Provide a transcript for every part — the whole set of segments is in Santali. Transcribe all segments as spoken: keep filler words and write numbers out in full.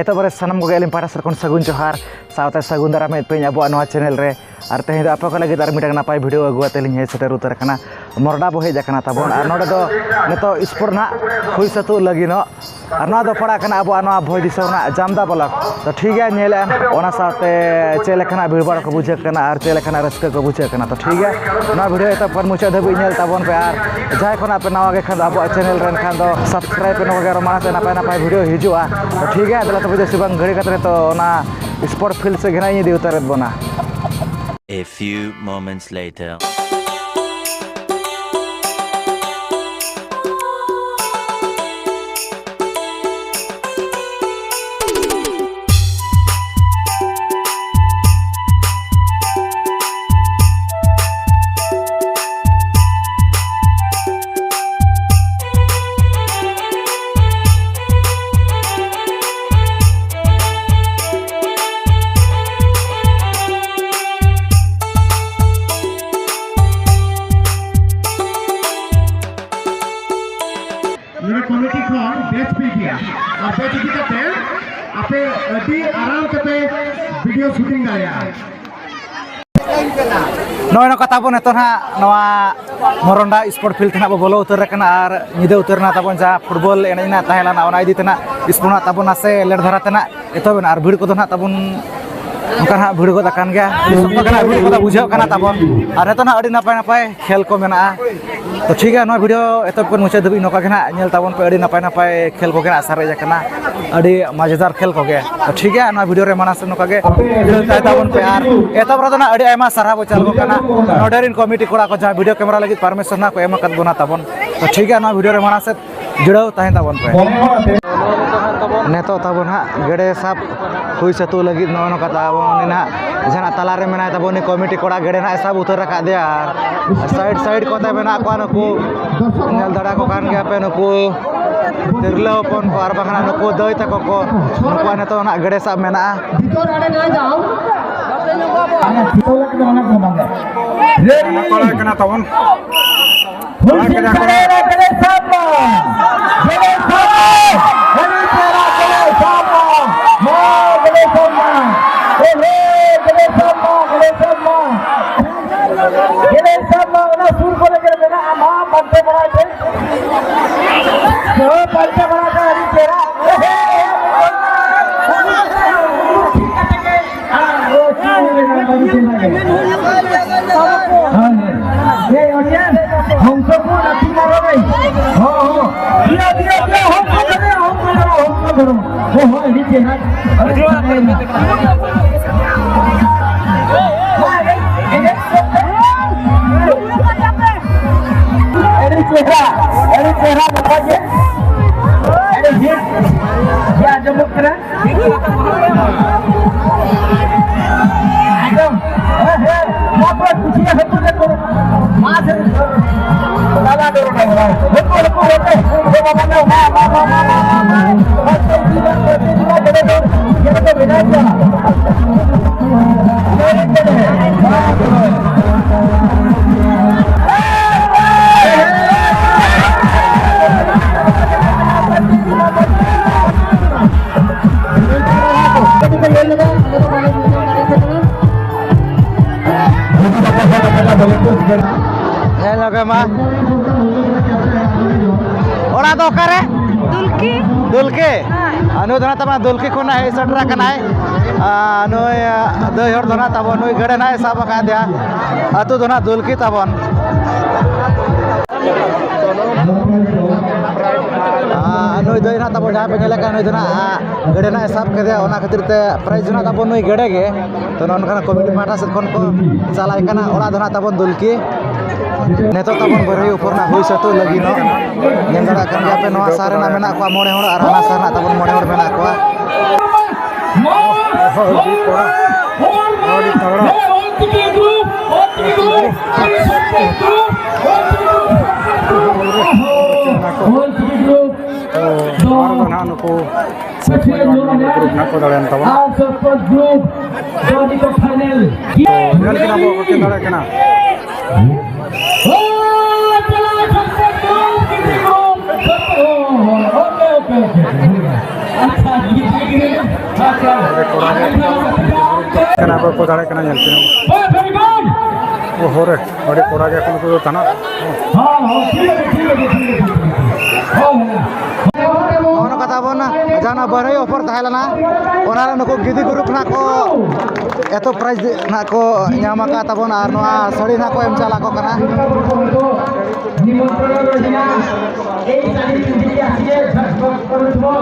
ᱮᱛᱚᱦᱚᱵ ᱨᱮ ᱥᱟᱱᱟᱢ ᱠᱚᱜᱮ ᱟᱹᱞᱤᱧ ᱯᱟᱦᱴᱟ ᱥᱮᱫ ᱠᱷᱚᱱ ᱥᱟᱹᱜᱩᱱ ᱡᱚᱦᱟᱨ, ᱥᱟᱶᱛᱮ ᱥᱟᱹᱜᱩᱱ ᱫᱟᱨᱟᱢᱮᱫ ᱯᱮᱭᱟᱹᱧ ᱟᱵᱚᱣᱟᱜ ᱱᱚᱣᱟ ᱪᱮᱱᱮᱞ ᱨᱮ᱾ ᱟᱨ ᱛᱮᱦᱮᱧ ᱫᱚ ᱟᱯᱮ ᱠᱚ ᱞᱟᱹᱜᱤᱫ ᱟᱨ ᱢᱤᱫᱴᱟᱝ ᱱᱟᱯᱟᱭ ᱵᱷᱤᱰᱤᱭᱳ ᱟᱹᱜᱩ ᱠᱟᱛᱮ ᱞᱤᱧ ᱦᱮᱡ ᱥᱮᱴᱮᱨ ᱩᱛᱟᱹᱨ ᱟᱠᱟᱱᱟ᱾ ᱢᱚᱨᱰᱟ ᱵᱚ ᱦᱮᱡ ᱟᱠᱟᱱᱟ ᱛᱟᱵᱚᱱ, ᱟᱨ ᱱᱚᱰᱮ ᱫᱚ ᱱᱤᱛᱚᱜ ᱥᱯᱳᱨᱴ ᱱᱟᱦᱟᱜ ᱦᱩᱭ ᱥᱟᱹᱛᱚᱜ ᱞᱟᱹᱜᱤᱫᱚᱜ᱾ ᱟᱨ ᱱᱚᱣᱟ ᱫᱚ ᱯᱟᱲᱟᱜ ᱠᱟᱱᱟ ᱟᱵᱚᱣᱟᱜ ᱱᱚᱣᱟ ᱵᱷᱚᱸᱡᱽ ᱫᱤᱥᱚᱢ ᱨᱮᱱᱟᱜ ᱡᱟᱢᱫᱟ ᱵᱞᱚᱠ᱾ ᱛᱚ ᱴᱷᱤᱠ ᱜᱮᱭᱟ, ᱧᱮᱞᱮᱫᱼᱟ ᱚᱱᱟ ᱥᱟᱶᱛᱮ ᱪᱮᱫ ᱞᱮᱠᱟᱱᱟᱜ ᱵᱷᱤᱲ ᱵᱷᱟᱲ ᱠᱚ ᱵᱩᱡᱷᱟᱹᱜ ᱠᱟᱱᱟ ᱟᱨ ᱪᱮᱫ ᱞᱮᱠᱟᱱᱟᱜ ᱨᱟᱹᱥᱠᱟᱹ ᱠᱚ ᱵᱩᱡᱷᱟᱹᱜ ᱠᱟᱱᱟ᱾ ᱛᱚ ᱴᱷᱤᱠ ᱜᱮᱭᱟ, ᱱᱚᱣᱟ ᱵᱷᱤᱰᱤᱭᱳ ᱮᱛᱚᱦᱚᱵ ᱠᱷᱚᱱ ᱢᱩᱪᱟᱹᱫ ᱫᱷᱟᱹᱵᱤᱡ ᱧᱮᱞ ᱛᱟᱵᱚᱱ ᱯᱮ, ᱟᱨ ᱡᱟᱦᱟᱸᱭ ᱠᱷᱚᱱᱟᱜ ᱯᱮ ᱱᱟᱣᱟ ᱜᱮ ᱠᱷᱟᱱ ᱫᱚ ᱟᱵᱚᱣᱟᱜ ᱪᱮᱱᱮᱞ ᱨᱮ ᱮᱱᱠᱷᱟᱱ ᱫᱚ ᱥᱟᱵᱥᱠᱨᱟᱭᱤᱵ ᱯᱮ, ᱱᱚᱣᱟ ᱜᱮ ᱟᱨᱚ ᱢᱟᱲᱟᱝ ᱥᱮᱫ ᱱᱟᱯᱟᱭ ᱱᱟᱯᱟᱭ ᱵᱷᱤᱰᱤᱭᱳ ᱦᱤᱡᱩᱜᱼᱟ᱾ ᱛᱚ ᱴᱷᱤᱠ ᱜᱮᱭᱟ, ᱫᱮᱞᱟ ᱛᱚᱵᱮ ᱡᱟᱹᱥᱛᱤ ᱵᱟᱝ ᱜᱷᱟᱹᱲᱤ ᱠᱟᱛᱮ ᱱᱤᱛᱚᱜ ᱚᱱᱟ ᱥᱯᱳᱨᱴ ᱯᱷᱤᱞᱰ ᱥᱮᱫ ᱜᱮ ᱱᱟᱜ ᱤᱧ ᱤᱫᱤ ᱩᱛᱟᱹᱨᱮᱫ ᱵᱚᱱᱟ᱾ A few moments later. ᱱᱚᱰᱮ ᱠᱚᱢᱤᱴᱤ ᱠᱷᱚᱱ ᱵᱮᱪ ᱯᱮ ᱤᱫᱤᱭᱟ, ᱟᱨ ᱵᱮᱪ ᱤᱫᱤ ᱠᱟᱛᱮ ᱟᱯᱮ ᱟᱹᱰᱤ ᱟᱨᱟᱢ ᱛᱮᱯᱮ ᱵᱷᱤᱰᱤᱭᱳ ᱥᱩᱴᱤᱝ ᱫᱟᱲᱮᱭᱟᱜᱼᱟ᱾ ᱱᱚᱜᱼᱚᱭ ᱱᱚᱝᱠᱟ ᱛᱟᱵᱚᱱ ᱱᱤᱛᱚᱜ ᱱᱟᱦᱟᱜ ᱱᱚᱣᱟ ᱢᱚᱨᱚᱱᱰᱟ ᱥᱯᱳᱨᱴ ᱯᱷᱤᱞᱰ ᱛᱮ ᱱᱟᱦᱟᱜ ᱵᱚ ᱵᱚᱞᱚ ᱩᱛᱟᱹᱨ ᱟᱠᱟᱱᱟ, ᱟᱨ ᱧᱤᱫᱟᱹ ᱩᱛᱟᱹᱨ ᱮᱱᱟ ᱛᱟᱵᱚᱱ ᱡᱟᱦᱟᱸ ᱯᱷᱩᱴᱵᱚᱞ ᱮᱱᱮᱡ ᱨᱮᱱᱟᱜ ᱛᱟᱦᱮᱸ ᱞᱮᱱᱟ, ᱚᱱᱟ ᱤᱫᱤ ᱛᱮ ᱱᱟᱦᱟᱜ ᱥᱯᱳᱨᱴ ᱱᱟᱦᱟᱜ ᱛᱟᱵᱚᱱ ᱱᱟᱥᱮ ᱞᱮᱴ ᱫᱷᱟᱨᱟ ᱛᱮ ᱱᱟᱦᱟᱜ ᱮᱛᱚᱦᱚᱵ ᱮᱱᱟ, ᱟᱨ ᱵᱷᱤᱲ ᱠᱚᱫᱚ ᱱᱟᱦᱟᱜ ᱛᱟᱵᱚᱱ ᱚᱱᱠᱟ ᱱᱟᱦᱟᱜ ᱵᱷᱤᱲ ᱜᱚᱫ ᱟᱠᱟᱱ ᱜᱮᱭᱟ᱾ ᱟᱹᱰᱤ ᱥᱚᱠᱛᱚ ᱜᱮ ᱱᱟᱦᱟᱜ ᱵᱷᱤᱲ ᱠᱚᱫᱚ ᱵᱩᱡᱷᱟᱹᱜ ᱠᱟᱱᱟ ᱛᱟᱵᱚᱱ, ᱟᱨ ᱱᱤᱛᱚᱜ ᱱᱟᱦᱟᱜ ᱟᱹᱰᱤ ᱱᱟᱯᱟᱭ ᱱᱟᱯᱟᱭ ᱠᱷᱮᱞ ᱠᱚ ᱢᱮᱱᱟᱜᱼᱟ᱾ ᱛᱚ ᱴᱷᱤᱠ ᱜᱮᱭᱟ, ᱱᱚᱣᱟ ᱵᱷᱤᱰᱤᱭᱳ ᱮᱛᱚᱦᱚᱵ ᱠᱷᱚᱱ ᱢᱩᱪᱟᱹᱫ ᱫᱷᱟᱹᱵᱤᱡ ᱱᱚᱝᱠᱟ ᱜᱮ ᱱᱟᱦᱟᱜ ᱧᱮᱞ ᱛᱟᱵᱚᱱ ᱯᱮ, ᱟᱹᱰᱤ ᱱᱟᱯᱟᱭ ᱱᱟᱯᱟᱭ ᱠᱷᱮᱞ ᱠᱚᱜᱮ ᱱᱟᱦᱟᱜ ᱥᱟᱨᱮᱡ ᱟᱠᱟᱱᱟ᱾ ᱟᱹᱰᱤ ᱢᱟᱡᱮᱫᱟᱨ ᱠᱷᱮᱞ ᱠᱚᱜᱮ᱾ ᱛᱚ ᱴᱷᱤᱠ ᱜᱮᱭᱟ, ᱱᱚᱣᱟ ᱵᱷᱤᱰᱤᱭᱳ ᱨᱮ ᱢᱟᱲᱟᱝ ᱥᱮᱫ ᱱᱚᱝᱠᱟ ᱜᱮ ᱛᱟᱦᱮᱸ ᱛᱟᱵᱚᱱ ᱯᱮ᱾ ᱟᱨ ᱮᱛᱚᱦᱚᱵ ᱨᱮᱫᱚ ᱱᱟᱜ ᱟᱹᱰᱤ ᱟᱭᱢᱟ ᱥᱟᱨᱦᱟᱣ ᱵᱚᱱ ᱪᱟᱞ ᱟᱠᱚ ᱠᱟᱱᱟ ᱱᱚᱰᱮ ᱨᱮᱱ ᱠᱚᱢᱤᱴᱤ ᱠᱚᱲᱟ ᱠᱚ, ᱡᱟᱦᱟᱸ ᱵᱷᱤᱰᱤᱭᱳ ᱠᱮᱢᱮᱨᱟ ᱞᱟᱹᱜᱤᱫ ᱯᱟᱨᱢᱤᱥᱚᱱ ᱱᱟᱜ ᱠᱚ ᱮᱢ ᱟᱠᱟᱫ ᱵᱚᱱᱟ ᱛᱟᱵᱚᱱ᱾ ᱛᱚ ᱴᱷᱤᱠ ᱜᱮᱭᱟ, ᱱᱚᱣᱟ ᱵᱷᱤᱰᱤᱭᱳ ᱨᱮ ᱢᱟᱲᱟᱝ ᱥᱮᱫ ᱡᱩᱲᱟᱹᱣ ᱛᱟᱦᱮᱸ ᱛᱟᱵᱚᱱ ᱯᱮ᱾ ᱱᱤᱛᱚᱜ ᱛᱟᱵᱚᱱ ᱦᱟᱸᱜ ᱜᱮᱰᱮ ᱥᱟᱵ ᱦᱩᱭ ᱥᱟᱹᱛᱩᱜ ᱞᱟᱹᱜᱤᱫ ᱱᱚᱜᱼᱚ ᱱᱚᱝᱠᱟ ᱛᱟᱵᱚᱱ ᱩᱱᱤ ᱱᱟᱦᱟᱜ ᱡᱟᱦᱟᱱᱟᱜ ᱛᱟᱞᱟᱨᱮ ᱢᱮᱱᱟᱭ ᱛᱟᱵᱚᱱ ᱩᱱᱤ ᱠᱚᱢᱤᱴᱤ ᱠᱚᱲᱟ ᱜᱮᱰᱮ ᱱᱟᱦᱟᱜ ᱮ ᱥᱟᱵ ᱩᱛᱟᱹᱨ ᱟᱠᱟᱫᱮᱭᱟ᱾ ᱟᱨ ᱥᱟᱭᱤᱰ ᱥᱟᱭᱤᱰ ᱠᱚᱛᱮ ᱢᱮᱱᱟᱜ ᱠᱚᱣᱟ ᱱᱩᱠᱩ, ᱧᱮᱞ ᱫᱟᱲᱮ ᱟᱠᱚ ᱠᱟᱱ ᱜᱮᱭᱟ ᱯᱮ ᱱᱩᱠᱩ ᱛᱤᱨᱞᱟᱹ ᱦᱚᱯᱚᱱ ᱠᱚ ᱟᱨ ᱵᱟᱝᱠᱷᱟᱱ ᱱᱩᱠᱩ ᱫᱟᱹᱭ ᱛᱟᱠᱚ ᱠᱚ, ᱱᱩᱠᱩᱣᱟᱜ ᱱᱤᱛᱚᱜ ᱱᱟᱦᱟᱜ ᱜᱮᱰᱮ ᱥᱟᱵ ᱢᱮᱱᱟᱜᱼᱟ᱾ ᱵᱷᱤᱛᱚᱨ ᱟᱲᱮ ᱱᱟᱭ ᱡᱟᱣ᱾ ᱟᱞᱮ ᱵᱷᱤᱛᱚᱨ ᱞᱮ ᱠᱟᱱᱟ, ᱚᱱᱟ ᱠᱚ ᱵᱟᱝ᱾ ᱨᱮᱰᱤ᱾ ᱠᱚᱲᱟ ᱠᱟᱱᱟ ᱛᱟᱵᱚᱱ᱾ ᱦᱩᱞ ᱥᱤᱞ ᱥᱟᱨᱮ ᱨᱮ ᱜᱮᱰᱮ ᱥᱟᱵ ᱢᱟ᱾ ᱜᱮᱰᱮ ᱥᱟᱵ ᱢᱟ᱾ ᱦᱩᱞ ᱥᱤᱞ ᱨᱮ ᱜᱮᱰᱮ ᱥᱟᱵ ᱢᱟ᱾ ᱢᱟ ᱜᱮᱰᱮ ᱥᱟᱵ ᱢᱟ᱾ ᱮ ᱦᱮ, ᱜᱮᱰᱮ ᱥᱟᱵ ᱢᱟ, ᱜᱮᱰᱮ ᱥᱟᱵ ᱢᱟ᱾ ᱜᱮᱰᱮ ᱥᱟᱵ ᱢᱟ, ᱚᱱᱟ ᱥᱩᱨ ᱠᱚᱨᱮ ᱜᱮ ᱢᱮᱱᱟᱜᱼᱟ, ᱢᱟ ᱯᱟᱱᱛᱮ ᱵᱟᱲᱟᱭ ᱯᱮ᱾ ᱦᱳᱭ, ᱯᱟᱱᱛᱮ ᱵᱟᱲᱟᱭ ᱯᱮ, ᱟᱹᱰᱤ ᱪᱮᱦᱨᱟ᱾ ᱮ ᱦᱮ, ᱮ ᱦᱮ᱾ ᱦᱳᱭ, ᱦᱳᱭ᱾ ᱦᱳᱭ, ᱦᱳᱭ᱾ ᱮ, ᱚᱱᱮ ᱦᱚᱝᱥᱚ ᱠᱚ ᱟᱹᱛᱤᱧ ᱟᱨᱚ ᱨᱮ᱾ ᱦᱚᱸ, ᱦᱚᱸ᱾ ᱫᱤᱭᱟ, ᱫᱤᱭᱟ, ᱫᱤᱭᱟ, ᱦᱚᱝᱥᱚ ᱫᱷᱚᱨᱚ, ᱦᱚᱝᱥᱚ ᱫᱷᱚᱨᱚ, ᱦᱚᱝᱥᱚ ᱫᱷᱚᱨᱚ᱾ ᱦᱳᱭ, ᱦᱳᱭ, ᱟᱹᱰᱤ ᱪᱮᱦᱨᱟ᱾ ᱟᱹᱰᱤ ᱪᱮᱦᱨᱟ, ᱟᱹᱰᱤ ᱪᱮᱦᱨᱟ, ᱱᱟᱯᱟᱭ ᱜᱮ᱾ ᱟᱹᱰᱤ ᱦᱤᱴ ᱜᱮ ᱟᱸᱡᱚᱢᱚᱜ ᱠᱟᱱᱟ᱾ ᱮᱠᱫᱚᱢ᱾ ᱦᱮᱸ, ᱦᱮᱸ᱾ ᱱᱚᱣᱟ ᱠᱚᱨᱮ ᱠᱩᱥᱤᱭᱟᱜ ᱦᱟᱹᱠᱩ ᱞᱮ ᱠᱚ᱾ ᱢᱟ ᱥᱮ᱾ ᱞᱟᱞᱟ ᱫᱚ ᱵᱟᱝ᱾ ᱦᱟᱹᱠᱩ, ᱦᱟᱹᱠᱩ, ᱦᱟᱹᱠᱩ᱾ ᱮ ᱵᱟᱵᱟ, ᱢᱟ, ᱢᱟ, ᱢᱟ᱾ ᱵᱟᱨ ᱯᱮ ᱫᱤᱱ, ᱵᱟᱨ ᱯᱮ ᱫᱤᱱ, ᱵᱟᱨ ᱯᱮ ᱫᱤᱱ, ᱵᱟᱨ ᱯᱮ ᱫᱤᱱ, ᱵᱟᱨ ᱯᱮ ᱫᱤᱱ᱾ ᱧᱮᱞ ᱞᱮᱯᱮ ᱢᱟ᱾ ᱚᱲᱟᱜ ᱫᱚ ᱚᱠᱟᱨᱮ? ᱫᱩᱞᱠᱤ᱾ ᱫᱩᱞᱠᱤ? ᱦᱳᱭ᱾ ᱟᱨ ᱱᱩᱭ ᱫᱚ ᱱᱟᱜ ᱛᱟᱵᱚᱱ ᱫᱩᱞᱠᱤ ᱠᱷᱚᱱᱟᱜ ᱦᱮᱡ ᱥᱮᱴᱮᱨ ᱟᱠᱟᱱᱟᱭ᱾ ᱟᱨ ᱱᱩᱭ, ᱟᱸ, ᱫᱟᱹᱭ ᱦᱚᱲ ᱫᱚ ᱱᱟᱜ ᱛᱟᱵᱚᱱ ᱱᱩᱭ ᱜᱟᱹᱰᱤ ᱱᱟᱜ ᱮ ᱥᱟᱵ ᱟᱠᱟᱫᱮᱭᱟ᱾ ᱟᱹᱛᱩ ᱫᱚ ᱱᱟᱜ ᱫᱩᱞᱠᱤ ᱛᱟᱵᱚᱱ᱾ ᱟᱨ ᱱᱩᱭ ᱱᱩᱭ ᱱᱟᱦᱟᱜ ᱛᱟᱵᱚᱱ ᱡᱟᱦᱟᱸ ᱯᱮ ᱧᱮᱞᱮ ᱠᱟᱱ, ᱱᱩᱭ ᱫᱚ ᱱᱟᱦᱟᱜ ᱜᱮᱰᱮ ᱱᱟᱦᱟᱜ ᱮ ᱥᱟᱵ ᱠᱮᱫᱮᱭᱟ, ᱚᱱᱟ ᱠᱷᱟᱹᱛᱤᱨ ᱛᱮ prize ᱫᱚ ᱱᱟᱦᱟᱜ ᱛᱟᱵᱚᱱ ᱱᱩᱭ ᱜᱮᱰᱮ ᱜᱮ᱾ ᱛᱚ, ᱱᱚᱜᱼᱚ ᱱᱚᱝᱠᱟᱱᱟᱜ committee ᱯᱟᱦᱴᱟ ᱥᱮᱫ ᱠᱷᱚᱱ ᱠᱚ ᱪᱟᱞᱟᱭ ᱠᱟᱱᱟ ᱚᱲᱟᱜ ᱫᱚ ᱱᱟᱦᱟᱜ ᱛᱟᱵᱚᱱ ᱫᱩᱞᱠᱤ᱾ ᱱᱤᱛᱚᱜ ᱛᱟᱵᱚᱱ ᱵᱟᱹᱨᱦᱟᱹᱭ ᱩᱯᱚᱨ ᱨᱮᱱᱟᱜ ᱦᱩᱭ ᱥᱟᱹᱛᱚᱜ ᱞᱟᱹᱜᱤᱫ ᱱᱚᱜ ᱧᱮᱞ ᱫᱟᱲᱮᱭᱟᱜ ᱠᱟᱱ ᱜᱮᱭᱟ ᱯᱮ, ᱱᱚᱣᱟ ᱥᱟᱦᱟ ᱨᱮᱱᱟᱜ ᱢᱮᱱᱟᱜ ᱠᱚᱣᱟ ᱢᱚᱬᱮ ᱦᱚᱲ ᱟᱨ ᱦᱟᱱᱟ ᱥᱟᱦᱟ ᱨᱮᱱᱟᱜ ᱛᱟᱵᱚᱱ ᱢᱚᱬᱮ ᱦᱚᱲ ᱢᱮᱱᱟᱜ ᱠᱚᱣᱟ᱾ ᱟᱹᱰᱤ ᱛᱟᱜᱲᱟ᱾ ᱛᱚ, ᱱᱚᱣᱟ ᱨᱮᱫᱚ ᱱᱟᱦᱟᱜ ᱱᱩᱠᱩ ᱥᱚᱨᱯᱚᱧᱪ ᱜᱨᱩᱯ ᱱᱟᱦᱟᱜ ᱠᱚ ᱫᱟᱲᱮᱭᱮᱱ ᱛᱟᱵᱚᱱᱟ᱾ ᱟᱨ ᱥᱚᱨᱯᱚᱧᱪ ᱜᱨᱩᱯ ᱫᱚ ᱱᱤᱛᱚᱜ final᱾ ᱛᱚ, ᱧᱮᱞ ᱠᱮᱫᱟ ᱵᱚ, ᱵᱟᱹᱠᱤᱱ ᱫᱟᱲᱮᱭᱟᱜ ᱠᱟᱱᱟ᱾ ᱚ, ᱪᱟᱞᱟᱣ ᱥᱚᱨᱯᱚᱧᱪ ᱜᱨᱩᱯ, ᱜᱨᱩᱯ, ᱥᱚᱨᱯᱚᱧᱪ, ᱚ, ᱚ, OK, OK, OK, ᱦᱩᱭ ᱮᱱᱟ᱾ ᱟᱪᱪᱷᱟ, ᱜᱤᱫᱽᱨᱟᱹ, ᱜᱤᱫᱽᱨᱟᱹ, ᱟᱪᱪᱷᱟ᱾ ᱠᱚᱲᱟ ᱜᱮ ᱠᱟᱱᱟ ᱠᱚ, ᱠᱚ ᱫᱟᱲᱮᱭᱟᱜ ᱠᱟᱱᱟ, ᱧᱮᱞ ᱠᱮᱫᱟ ᱵᱚ᱾ ᱦᱳᱭ, very good᱾ ᱳᱦᱳ ᱨᱮ, ᱟᱹᱰᱤ ᱠᱚᱲᱟ ᱜᱮ ᱮᱠᱷᱚᱱ ᱠᱚ ᱛᱟᱦᱮᱱᱟ᱾ ᱦᱚᱸ, ᱦᱚᱸ, ᱴᱷᱤᱠ ᱟᱪᱷᱮ, ᱴᱷᱤᱠ ᱟᱪᱷᱮ, ᱴᱷᱤᱠ ᱟᱪᱷᱮ, ᱴᱷᱤᱠ ᱟᱪᱷᱮ᱾ ᱦᱳᱭ, ᱦᱳᱭ᱾ ᱱᱚᱜᱼᱚ ᱱᱚᱝᱠᱟ ᱛᱟᱵᱚᱱ ᱡᱟᱦᱟᱸ ᱚᱱᱟ ᱵᱟᱹᱨᱦᱟᱹᱭ ᱚᱯᱷᱟᱨ ᱛᱟᱦᱮᱸ ᱞᱮᱱᱟ, ᱚᱱᱟ ᱨᱮ ᱱᱩᱠᱩ ᱜᱤᱫᱤ ᱜᱨᱩᱯ ᱱᱟᱜ ᱠᱚ ᱮᱛᱚ prize ᱱᱟᱜ ᱠᱚ ᱧᱟᱢ ᱟᱠᱟᱫ ᱛᱟᱵᱚᱱᱟ ᱟᱨ ᱱᱚᱣᱟ ᱥᱟᱹᱲᱤ ᱱᱟᱜ ᱠᱚ ᱮᱢ ᱪᱟᱞ ᱟᱠᱚ ᱠᱟᱱᱟ᱾ ᱱᱤᱢᱚᱱᱛᱨᱚᱱ ᱨᱚᱦᱤᱞᱟ, ᱮᱭ ᱥᱟᱹᱲᱤ ᱯᱤᱸᱫᱤ ᱟᱥᱤᱭᱮ ᱡᱷᱚᱴᱯᱚᱴ ᱠᱚᱨᱩᱛᱷᱢᱚ᱾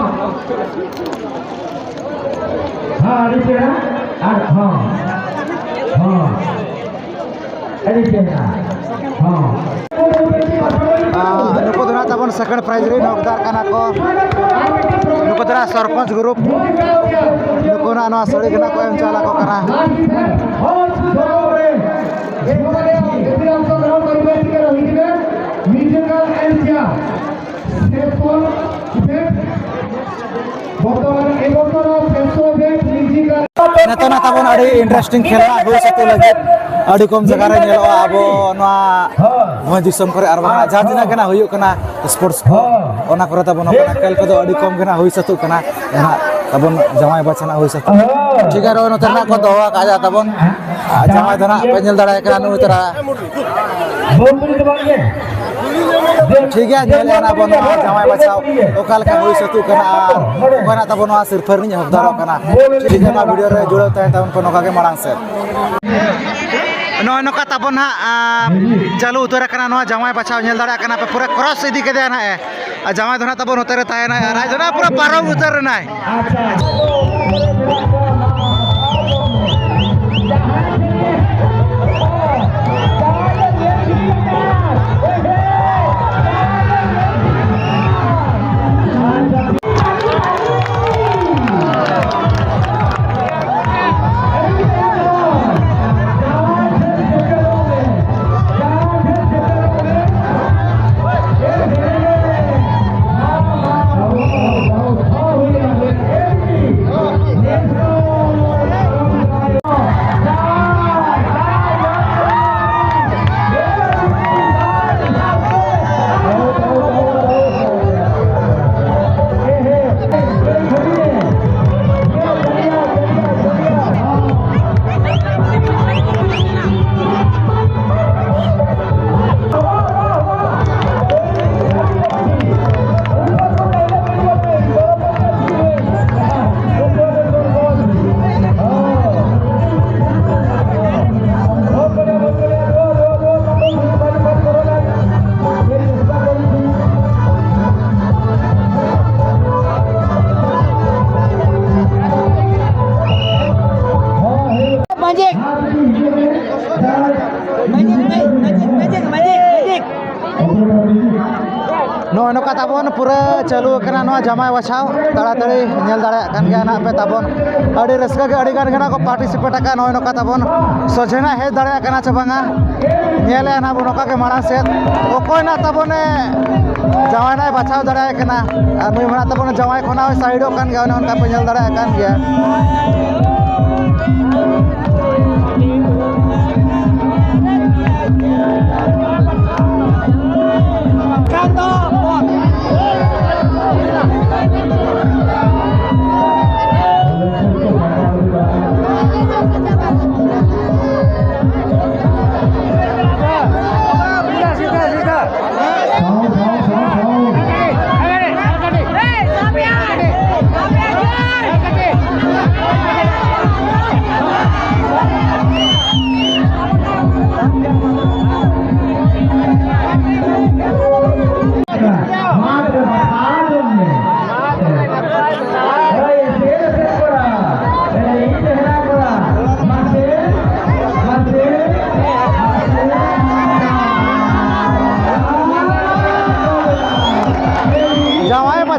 ᱦᱮᱸ, ᱟᱹᱰᱤ ᱪᱮᱦᱨᱟ᱾ ᱟᱨ ᱦᱚᱸ, ᱦᱚᱸ᱾ ᱟᱹᱰᱤ ᱪᱮᱦᱨᱟ᱾ ᱦᱚᱸ᱾ ᱟᱨ ᱱᱩᱠᱩ ᱫᱚ ᱱᱟᱜ ᱛᱟᱵᱚᱱ second prize ᱨᱮᱱ ᱦᱚᱠᱫᱟᱨ ᱠᱟᱱᱟ ᱠᱚ᱾ ᱱᱩᱠᱩ ᱫᱚ ᱱᱟᱜ ᱥᱚᱨᱯᱚᱧᱪ ᱜᱨᱩᱯ᱾ ᱱᱩᱠᱩ ᱱᱟᱜ ᱱᱚᱣᱟ ᱥᱟᱹᱲᱤ ᱜᱮ ᱱᱟᱜ ᱠᱚ ᱮᱢ ᱪᱟᱞ ᱟᱠᱚ ᱠᱟᱱᱟ᱾ ᱢᱤᱭᱩᱡᱤᱠᱟᱞ ᱮᱱᱰ ᱪᱮᱭᱟᱨ᱾ ᱥᱮᱥᱚᱱ ᱤᱵᱷᱮᱱᱴ, ᱵᱚᱨᱛᱚᱢᱟᱱ ᱮ ᱵᱚᱪᱷᱚᱨ ᱥᱮᱥᱚᱱ ᱤᱵᱷᱮᱱᱴ ᱢᱤᱭᱩᱡᱤᱠᱟᱞ᱾ ᱱᱤᱛᱚᱜ ᱱᱟ ᱛᱟᱵᱚᱱ ᱟᱹᱰᱤ interesting ᱠᱷᱮᱞ ᱱᱟᱜ ᱦᱩᱭ ᱥᱟᱹᱛ ᱞᱟᱹᱜᱤᱫ᱾ ᱟᱹᱰᱤ ᱠᱚᱢ ᱡᱟᱭᱜᱟ ᱨᱮ ᱧᱮᱞᱚᱜᱼᱟ ᱟᱵᱚ ᱱᱚᱣᱟ ᱵᱷᱚᱸᱡᱽ ᱫᱤᱥᱚᱢ ᱠᱚᱨᱮ ᱟᱨ ᱵᱟᱝ ᱡᱟᱦᱟᱸ ᱛᱤᱱᱟᱹᱜ ᱜᱮ ᱱᱟᱜ ᱦᱩᱭᱩᱜ ᱠᱟᱱᱟ sports ᱠᱚ, ᱚᱱᱟ ᱠᱚᱨᱮ ᱛᱟᱵᱚᱱ ᱱᱚᱝᱠᱟᱱᱟᱜ ᱠᱷᱮᱞ ᱠᱚᱫᱚ ᱟᱹᱰᱤ ᱠᱚᱢ ᱜᱮ ᱱᱟᱜ ᱦᱩᱭ ᱥᱟᱹᱛᱚᱜ ᱠᱟᱱᱟ᱾ ᱡᱟᱦᱟᱸ ᱛᱟᱵᱚᱱ ᱡᱟᱶᱟᱭ ᱵᱟᱪᱷᱟ ᱱᱟᱜ ᱦᱩᱭ ᱥᱟᱹᱛᱚᱜ ᱠᱟᱱᱟ᱾ ᱴᱷᱤᱠ ᱜᱮᱭᱟ, ᱟᱨᱚ ᱱᱚᱛᱮ ᱱᱟᱜ ᱠᱚ ᱫᱚᱦᱚ ᱟᱠᱟᱫᱼᱟ ᱛᱟᱵᱚᱱ᱾ ᱟᱨ ᱡᱟᱶᱟᱭ ᱫᱚ ᱱᱟᱜ ᱯᱮ ᱧᱮᱞ ᱫᱟᱲᱮᱭᱟᱭ ᱠᱟᱱᱟ, ᱱᱩᱭ ᱛᱟᱨᱟ ᱵᱚᱞ ᱛᱩᱞᱤ ᱫᱚ ᱵᱟᱝ ᱜᱮ᱾ ᱴᱷᱤᱠ ᱜᱮᱭᱟ, ᱧᱮᱞ ᱮᱫᱟ ᱵᱚᱱ ᱱᱚᱣᱟ ᱡᱟᱶᱟᱭ ᱵᱟᱪᱷᱟᱣ ᱚᱠᱟ ᱞᱮᱠᱟ ᱦᱩᱭ ᱥᱟᱹᱛᱚᱜ ᱠᱟᱱᱟ ᱟᱨ ᱚᱠᱚᱭ ᱱᱟᱜ ᱛᱟᱵᱚᱱ ᱱᱚᱣᱟ ᱥᱤᱨᱯᱷᱟᱹ ᱨᱤᱱᱤᱡ ᱦᱚᱠᱫᱟᱨᱚᱜ ᱠᱟᱱᱟ᱾ ᱴᱷᱤᱠ ᱜᱮᱭᱟ, ᱱᱚᱣᱟ video ᱨᱮ ᱡᱩᱲᱟᱹᱣ ᱛᱟᱦᱮᱱ ᱛᱟᱵᱚᱱ ᱯᱮ ᱱᱚᱝᱠᱟ ᱜᱮ ᱢᱟᱲᱟᱝ ᱥᱮᱫ᱾ ᱱᱚᱜᱼᱚᱭ ᱱᱚᱝᱠᱟ ᱛᱟᱵᱚᱱ ᱱᱟᱦᱟᱜ, ᱟᱸ, ᱪᱟᱹᱞᱩ ᱩᱛᱟᱹᱨ ᱟᱠᱟᱱᱟ ᱱᱚᱣᱟ ᱡᱟᱶᱟᱭ ᱵᱟᱪᱷᱟᱣ, ᱧᱮᱞ ᱫᱟᱲᱮᱭᱟᱜ ᱠᱟᱱᱟ ᱯᱮ, ᱯᱩᱨᱟᱹ cross ᱤᱫᱤ ᱠᱮᱫᱮᱭᱟ ᱱᱟᱦᱟᱜ ᱮ᱾ ᱟᱨ ᱡᱟᱶᱟᱭ ᱫᱚ ᱱᱟᱜ ᱛᱟᱵᱚᱱ ᱱᱚᱛᱮ ᱨᱮ ᱛᱟᱦᱮᱱᱟᱭ, ᱟᱨ ᱟᱡ ᱫᱚ ᱱᱟᱜ ᱯᱩᱨᱟᱹ ᱯᱟᱨᱚᱢ ᱩᱛᱟᱹᱨ ᱮᱱᱟᱭ᱾ Magic! Magic, magic, magic, magic, magic. ᱱᱚᱜᱼᱚᱭ ᱱᱚᱝᱠᱟ ᱛᱟᱵᱚᱱ ᱯᱩᱨᱟᱹ ᱪᱟᱹᱞᱩ ᱟᱠᱟᱱᱟ ᱱᱚᱣᱟ ᱡᱟᱢᱟᱭ ᱵᱟᱪᱷᱟᱣ᱾ ᱛᱟᱲᱟᱛᱟᱲᱤ ᱧᱮᱞ ᱫᱟᱲᱮᱭᱟᱜ ᱠᱟᱱ ᱜᱮᱭᱟ ᱱᱟᱦᱟᱜ ᱯᱮ ᱛᱟᱵᱚᱱ, ᱟᱹᱰᱤ ᱨᱟᱹᱥᱠᱟᱹ ᱜᱮ ᱟᱹᱰᱤ ᱜᱟᱱ ᱜᱮ ᱱᱟᱦᱟᱜ ᱠᱚ participate ᱟᱠᱟᱫ᱾ ᱱᱚᱜᱼᱚᱭ ᱱᱚᱝᱠᱟ ᱛᱟᱵᱚᱱ ᱥᱚᱡᱷᱮ ᱱᱟᱦᱟᱜ ᱦᱮᱡ ᱫᱟᱲᱮᱭᱟᱜ ᱠᱟᱱᱟ ᱪᱮ ᱵᱟᱝᱟ, ᱧᱮᱞᱮᱜᱼᱟ ᱱᱟᱦᱟᱜ ᱵᱚᱱ ᱱᱚᱝᱠᱟ ᱜᱮ ᱢᱟᱲᱟᱝ ᱥᱮᱫ ᱚᱠᱚᱭ ᱱᱟᱦᱟᱜ ᱛᱟᱵᱚᱱᱮ ᱡᱟᱶᱟᱭ ᱱᱟᱦᱟᱜ ᱵᱟᱪᱷᱟᱣ ᱫᱟᱲᱮᱭᱟᱭ ᱠᱟᱱᱟ᱾ ᱟᱨ ᱱᱩᱭ ᱢᱟ ᱱᱟᱦᱟᱜ ᱛᱟᱵᱚᱱ ᱡᱟᱶᱟᱭ ᱠᱷᱚᱱᱟᱜ ᱦᱚᱸᱭ ᱥᱟᱭᱤᱰᱚᱜ ᱠᱟᱱ ᱜᱮᱭᱟ, ᱚᱱᱮ ᱚᱱᱠᱟ ᱯᱮ ᱧᱮᱞ ᱫᱟᱲᱮᱭᱟᱜ ᱠᱟᱱ ᱜᱮᱭᱟ᱾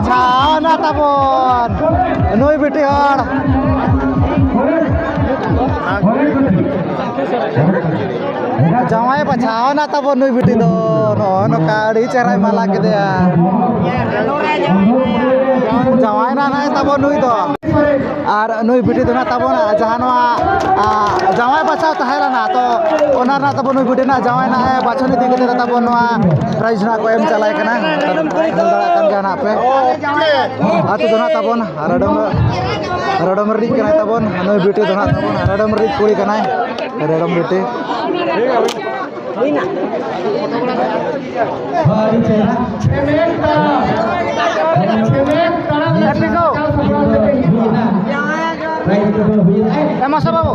ᱪᱷᱟᱣᱱᱟ ᱛᱟᱵᱚᱱ ᱱᱩᱭ ᱵᱤᱴᱤ ᱦᱚᱲ᱾ ᱡᱟᱶᱟᱭ ᱵᱟᱪᱷᱟᱣᱱᱟ ᱛᱟᱵᱚᱱ ᱱᱩᱭ ᱵᱤᱴᱤ ᱫᱚ᱾ ᱱᱚᱜᱼᱚ ᱱᱚᱝᱠᱟ ᱟᱹᱰᱤ ᱪᱮᱦᱨᱟᱭ ᱢᱟᱞᱟ ᱠᱮᱫᱮᱭᱟ᱾ ᱡᱟᱶᱟᱭᱱᱟ ᱱᱟᱭ ᱛᱟᱵᱚᱱ ᱱᱩᱭ ᱫᱚ᱾ ᱟᱨ ᱱᱩᱭ ᱵᱤᱴᱤ ᱫᱚ ᱱᱟᱜ ᱛᱟᱵᱚᱱ ᱡᱟᱦᱟᱸ ᱱᱚᱣᱟ, ᱟ, ᱡᱟᱶᱟᱭ ᱵᱟᱪᱷᱟᱣ ᱛᱟᱦᱮᱸ ᱞᱮᱱᱟ, ᱛᱚ ᱚᱱᱟ ᱨᱮᱱᱟᱜ ᱛᱟᱵᱚᱱ ᱱᱩᱭ ᱵᱤᱴᱤ ᱨᱮᱱᱟᱜ ᱡᱟᱶᱟᱭ ᱱᱟᱜ ᱮ ᱵᱟᱪᱷᱚᱱ ᱤᱫᱤ ᱠᱟᱛᱮ ᱛᱟᱵᱚᱱ ᱱᱚᱣᱟ prize ᱱᱟᱜ ᱠᱚ ᱮᱢ ᱪᱟᱞᱟᱭ ᱠᱟᱱᱟ᱾ ᱧᱮᱞ ᱫᱟᱲᱮᱭᱟᱜ ᱠᱟᱱ ᱜᱮᱭᱟ ᱱᱟᱜ ᱯᱮ᱾ ᱟᱛᱳ ᱫᱚ ᱱᱟᱜ ᱛᱟᱵᱚᱱ ᱨᱟᱰᱚᱢ, ᱨᱟᱰᱚᱢ ᱨᱤᱱᱤᱡ ᱠᱟᱱᱟᱭ ᱛᱟᱵᱚᱱ ᱱᱩᱭ ᱵᱤᱴᱤ ᱫᱚ ᱱᱟᱜ ᱛᱟᱵᱚᱱ ᱨᱟᱰᱚᱢ ᱨᱤᱱᱤᱡ ᱠᱩᱲᱤ ᱠᱟᱱᱟᱭ, ᱨᱟᱰᱚᱢ ᱵᱤᱴᱤ᱾ ᱟᱹᱰᱤ ᱪᱮᱦᱨᱟ᱾ ᱪᱷᱮᱢᱮᱠ ᱛᱟᱲᱟᱢ᱾ ᱪᱷᱮᱢᱮᱠ ᱛᱟᱲᱟᱢ ᱨᱮ ᱥᱟᱡᱟᱣ ᱥᱟᱯᱲᱟᱣ ᱠᱟᱛᱮ ᱦᱩᱭᱱᱟ᱾ ᱮ ᱢᱟᱥᱴᱟᱨ ᱵᱟᱹᱵᱩ᱾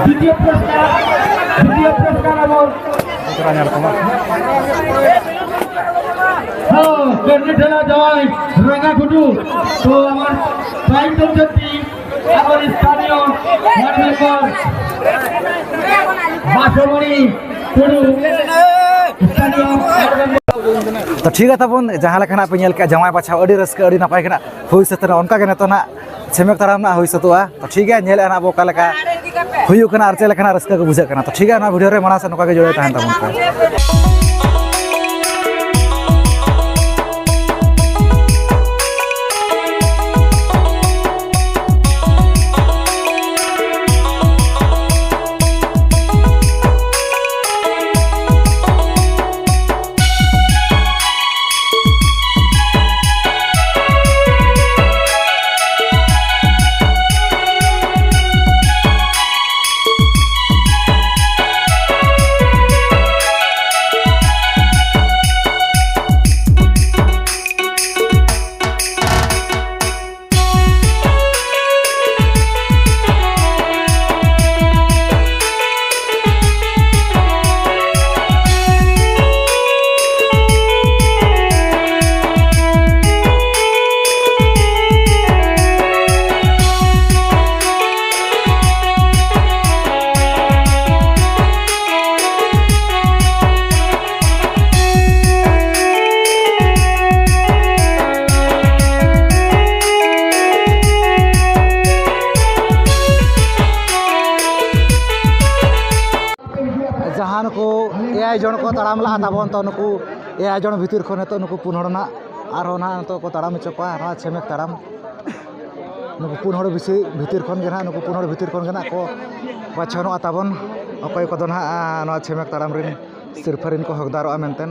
ᱫᱤᱛᱤᱭᱚ ᱯᱩᱨᱚᱥᱠᱟᱨ, ᱫᱤᱛᱤᱭᱚ ᱯᱩᱨᱚᱥᱠᱟᱨ ᱮᱵᱚᱝ ᱦᱮᱸ, ᱠᱟᱹᱨᱱᱤ ᱴᱷᱮᱞᱟ ᱡᱟᱶᱟᱭ ᱨᱟᱸᱜᱟ ᱜᱩᱰᱩ᱾ ᱛᱚ, আমার প্রাইম পঞ্চায়েত আমার স্থানীয় ওয়ার্ড মেম্বার বাসমণি টুডু, স্থানীয় ওয়ার্ড মেম্বার। ᱛᱚ ᱴᱷᱤᱠ ᱜᱮᱭᱟ ᱛᱟᱵᱚᱱ, ᱡᱟᱦᱟᱸ ᱞᱮᱠᱟ ᱱᱟᱜ ᱯᱮ ᱧᱮᱞ ᱠᱮᱜᱼᱟ, ᱡᱟᱶᱟᱭ ᱵᱟᱪᱷᱟᱣ ᱟᱹᱰᱤ ᱨᱟᱹᱥᱠᱟᱹ, ᱟᱹᱰᱤ ᱱᱟᱯᱟᱭ ᱜᱮ ᱱᱟᱜ ᱦᱩᱭ ᱥᱟᱹᱛ ᱮᱱᱟ᱾ ᱚᱱᱠᱟ ᱜᱮ ᱱᱤᱛᱚᱜ ᱱᱟᱜ ᱪᱷᱮᱢᱮᱠ ᱛᱟᱲᱟᱢ ᱱᱟᱜ ᱦᱩᱭ ᱥᱟᱹᱛᱚᱜᱼᱟ᱾ ᱛᱚ ᱴᱷᱤᱠ ᱜᱮᱭᱟ, ᱧᱮᱞᱮᱫᱼᱟ ᱱᱟᱜ ᱵᱚ ᱚᱠᱟ ᱞᱮᱠᱟ ᱦᱩᱭᱩᱜ ᱠᱟᱱᱟ ᱟᱨ ᱪᱮᱫ ᱞᱮᱠᱟᱱᱟᱜ ᱨᱟᱹᱥᱠᱟᱹ ᱠᱚ ᱵᱩᱡᱷᱟᱹᱜ ᱠᱟᱱᱟ᱾ ᱛᱚ ᱴᱷᱤᱠ ᱜᱮᱭᱟ, ᱱᱚᱣᱟ ᱵᱷᱤᱰᱤᱭᱳ ᱨᱮ ᱢᱟᱲᱟᱝ ᱥᱮᱫ ᱱᱚᱝᱠᱟ ᱜᱮ ᱡᱩᱲᱟᱹᱣ ᱛᱟᱦᱮᱱ ᱛᱟᱵᱚᱱ ᱯᱮ᱾ ᱛᱟᱲᱟᱢ ᱞᱟᱜᱼᱟ ᱛᱟᱵᱚᱱ᱾ ᱛᱚ, ᱱᱩᱠᱩ ᱮᱭᱟᱭ ᱡᱚᱱ ᱵᱷᱤᱛᱤᱨ ᱠᱷᱚᱱ ᱱᱤᱛᱚᱜ ᱱᱩᱠᱩ ᱯᱩᱱ ᱦᱚᱲ ᱱᱟᱜ ᱟᱨᱦᱚᱸ ᱱᱟᱜ ᱱᱤᱛᱚᱜ ᱠᱚ ᱛᱟᱲᱟᱢ ᱦᱚᱪᱚ ᱠᱚᱣᱟ ᱱᱚᱣᱟ ᱪᱷᱮᱢᱮᱠ ᱛᱟᱲᱟᱢ᱾ ᱱᱩᱠᱩ ᱯᱩᱱ ᱦᱚᱲ ᱵᱷᱤᱛᱤᱨ ᱠᱷᱚᱱ ᱜᱮ ᱱᱟᱜ, ᱱᱩᱠᱩ ᱯᱩᱱ ᱦᱚᱲ ᱵᱷᱤᱛᱤᱨ ᱠᱷᱚᱱ ᱜᱮ ᱱᱟᱜ ᱠᱚ ᱵᱟᱪᱷᱚᱱᱚᱜᱼᱟ ᱛᱟᱵᱚᱱ, ᱚᱠᱚᱭ ᱠᱚᱫᱚ ᱱᱟᱜ, ᱟ, ᱱᱚᱣᱟ ᱪᱷᱮᱢᱮᱠ ᱛᱟᱲᱟᱢ ᱨᱮᱱ ᱥᱤᱨᱯᱷᱟᱹ ᱨᱮᱱ ᱠᱚ ᱦᱚᱠᱫᱟᱨᱚᱜᱼᱟ ᱢᱮᱱᱛᱮ᱾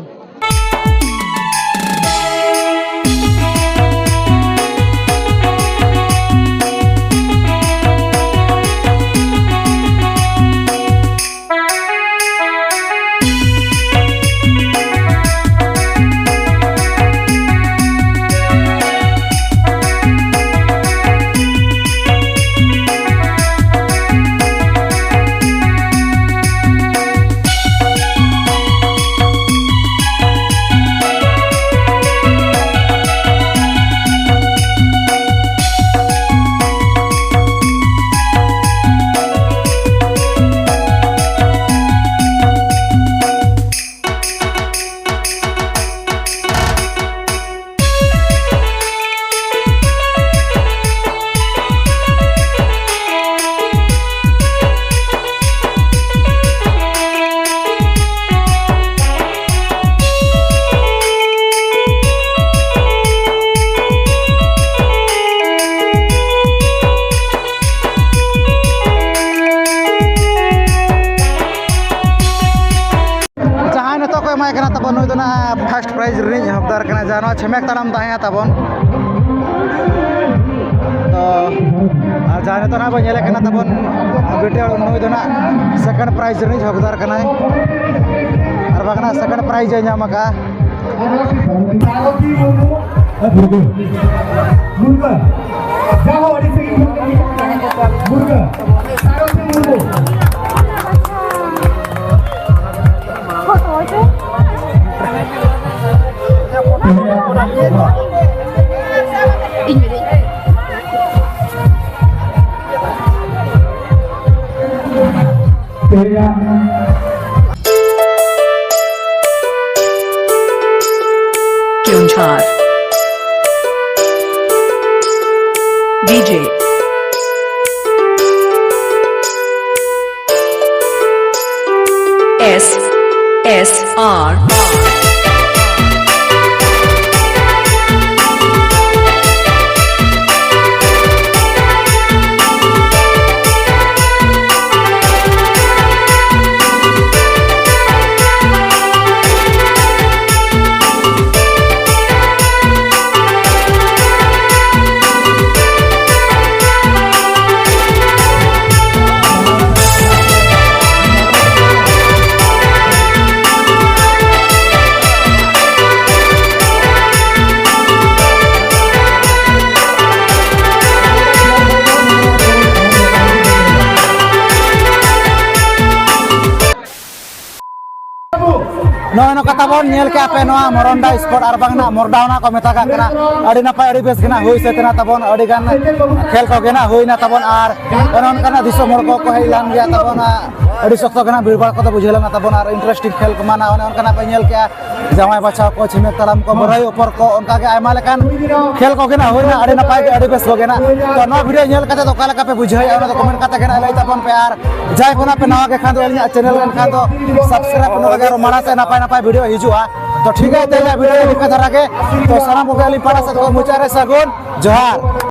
ᱡᱟᱦᱟᱸᱭ ᱱᱤᱛᱚᱜ ᱠᱚ ᱮᱢᱟᱭ ᱠᱟᱱᱟ ᱛᱟᱵᱚᱱ, ᱱᱩᱭ ᱫᱚ ᱱᱟᱜ first prize ᱨᱤᱱᱤᱡ ᱦᱚᱠᱫᱟᱨ ᱠᱟᱱᱟ, ᱡᱟᱦᱟᱸ ᱱᱚᱣᱟ ᱪᱷᱮᱢᱮᱠ ᱛᱟᱲᱟᱢ ᱛᱟᱦᱮᱸᱭᱟ ᱛᱟᱵᱚᱱ᱾ ᱛᱚ, ᱟᱨ ᱡᱟᱦᱟᱸᱭ ᱱᱤᱛᱚᱜ ᱱᱟᱜ ᱵᱚᱱ ᱧᱮᱞᱮ ᱠᱟᱱᱟ ᱛᱟᱵᱚᱱ ᱵᱤᱴᱤ ᱦᱚᱲ, ᱱᱩᱭ ᱫᱚ ᱱᱟᱜ second prize ᱨᱤᱱᱤᱡ ᱦᱚᱠᱫᱟᱨ ᱠᱟᱱᱟᱭ, ᱟᱨ ᱵᱟᱝ ᱱᱟᱜ second prize ᱮ ᱧᱟᱢ ᱟᱠᱟᱫᱼᱟ᱾ ᱢᱩᱨᱜᱟᱹ, ᱡᱟᱦᱟᱸ ᱟᱹᱰᱤ ᱥᱟᱺᱜᱤᱧ ᱠᱷᱚᱱ ᱢᱩᱨᱜᱟᱹ, ᱥᱟᱨᱚᱛᱤ Murmu. Keonjhar. D J S S R. ᱱᱚᱜᱼᱚᱭ ᱱᱚᱝᱠᱟ ᱛᱟᱵᱚᱱ ᱧᱮᱞ ᱠᱮᱜᱼᱟ ᱯᱮ, ᱱᱚᱣᱟ ᱢᱚᱨᱚᱱᱰᱟ ᱥᱯᱳᱨᱴ ᱟᱨ ᱵᱟᱝ ᱱᱟᱜ ᱢᱚᱨᱰᱟᱣᱱᱟ ᱠᱚ ᱢᱮᱛᱟᱜᱟᱜ ᱠᱟᱱᱟ᱾ ᱟᱹᱰᱤ ᱱᱟᱯᱟᱭ, ᱟᱹᱰᱤ ᱵᱮᱥ ᱜᱮ ᱱᱟᱜ ᱦᱩᱭ ᱥᱟᱹᱛ ᱮᱱᱟ ᱛᱟᱵᱚᱱ, ᱟᱹᱰᱤ ᱜᱟᱱ ᱠᱷᱮᱞ ᱠᱚᱜᱮ ᱱᱟᱜ ᱦᱩᱭᱱᱟ ᱛᱟᱵᱚᱱ, ᱟᱨ ᱚᱱᱮ ᱚᱱᱠᱟᱱᱟᱜ ᱫᱤᱥᱚᱢ ᱦᱚᱲ ᱠᱚᱠᱚ ᱦᱮᱡ ᱞᱮᱱ ᱜᱮᱭᱟ ᱛᱟᱵᱚᱱ᱾ ᱟᱹᱰᱤ ᱥᱚᱠᱛᱚ ᱜᱮ ᱱᱟᱜ ᱵᱷᱤᱲ ᱵᱷᱟᱲ ᱠᱚᱫᱚ ᱵᱩᱡᱷᱟᱹᱣ ᱞᱮᱱᱟ ᱛᱟᱵᱚᱱ, ᱟᱨ ᱤᱱᱴᱟᱨᱮᱥᱴᱤᱝ ᱠᱷᱮᱞ ᱠᱚᱢᱟ ᱱᱟᱜ ᱚᱱᱮ ᱚᱱᱠᱟᱱᱟᱜ ᱯᱮ ᱧᱮᱞ ᱠᱮᱜᱼᱟ᱾ ᱡᱟᱶᱟᱭ ᱵᱟᱪᱷᱟᱣ ᱠᱚ, ᱪᱷᱤᱢᱮᱠ ᱛᱟᱲᱟᱢ ᱠᱚ, ᱵᱟᱹᱨᱟᱹᱭ ᱚᱯᱚᱨ ᱠᱚ, ᱚᱱᱠᱟ ᱜᱮ ᱟᱭᱢᱟ ᱞᱮᱠᱟᱱ ᱠᱷᱮᱞ ᱠᱚᱜᱮ ᱱᱟᱜ ᱦᱩᱭᱱᱟ᱾ ᱟᱹᱰᱤ ᱱᱟᱯᱟᱭ ᱜᱮ, ᱟᱹᱰᱤ ᱵᱮᱥ ᱠᱚᱜᱮ ᱱᱟᱜ᱾ ᱛᱚ, ᱱᱚᱣᱟ ᱵᱷᱤᱰᱤᱭᱳ ᱧᱮᱞ ᱠᱟᱛᱮ ᱫᱚ ᱚᱠᱟ ᱞᱮᱠᱟ ᱯᱮ ᱵᱩᱡᱷᱟᱹᱣᱮᱫᱼᱟ, ᱚᱱᱟ ᱫᱚ ᱠᱚᱢᱮᱱᱴ ᱠᱟᱛᱮ ᱜᱮ ᱱᱟᱜ ᱞᱟᱹᱭ ᱛᱟᱵᱚᱱ ᱯᱮ᱾ ᱟᱨ ᱡᱟᱦᱟᱸᱭ ᱠᱷᱚᱱᱟᱜ ᱯᱮ ᱱᱟᱣᱟ ᱜᱮ ᱠᱷᱟᱱ ᱫᱚ ᱟᱹᱞᱤᱧᱟᱜ ᱪᱮᱱᱮᱞ ᱮᱱᱠᱷᱟᱱ ᱫᱚ ᱥᱟᱵᱥᱠᱨᱟᱭᱤᱵᱽ, ᱚᱱᱟ ᱨᱮᱜᱮ ᱟᱨᱚ ᱢᱟᱲᱟᱝ ᱥᱮᱫ ᱱᱟᱯᱟᱭ ᱱᱟᱯᱟᱭ ᱵᱷᱤᱰᱤᱭᱳ ᱦᱤᱡᱩᱜᱼᱟ᱾ ᱛᱚ, ᱴᱷᱤᱠ ᱜᱮᱭᱟ, ᱛᱮᱦᱮᱧᱟᱜ ᱵᱷᱤᱰᱤᱭᱳ ᱫᱚ ᱱᱤᱝᱠᱟ ᱫᱷᱟᱨᱟ ᱜᱮ᱾ ᱛᱚ, ᱥᱟᱱᱟᱢ ᱠᱚᱜᱮ ᱟᱹᱞᱤᱧ ᱯᱟᱦᱴᱟ ᱥᱮᱫ ᱠᱷᱚᱱ ᱢᱩᱪᱟᱹᱫ ᱨᱮ ᱥᱟᱹᱜᱩᱱ ᱡᱚᱦᱟᱨ᱾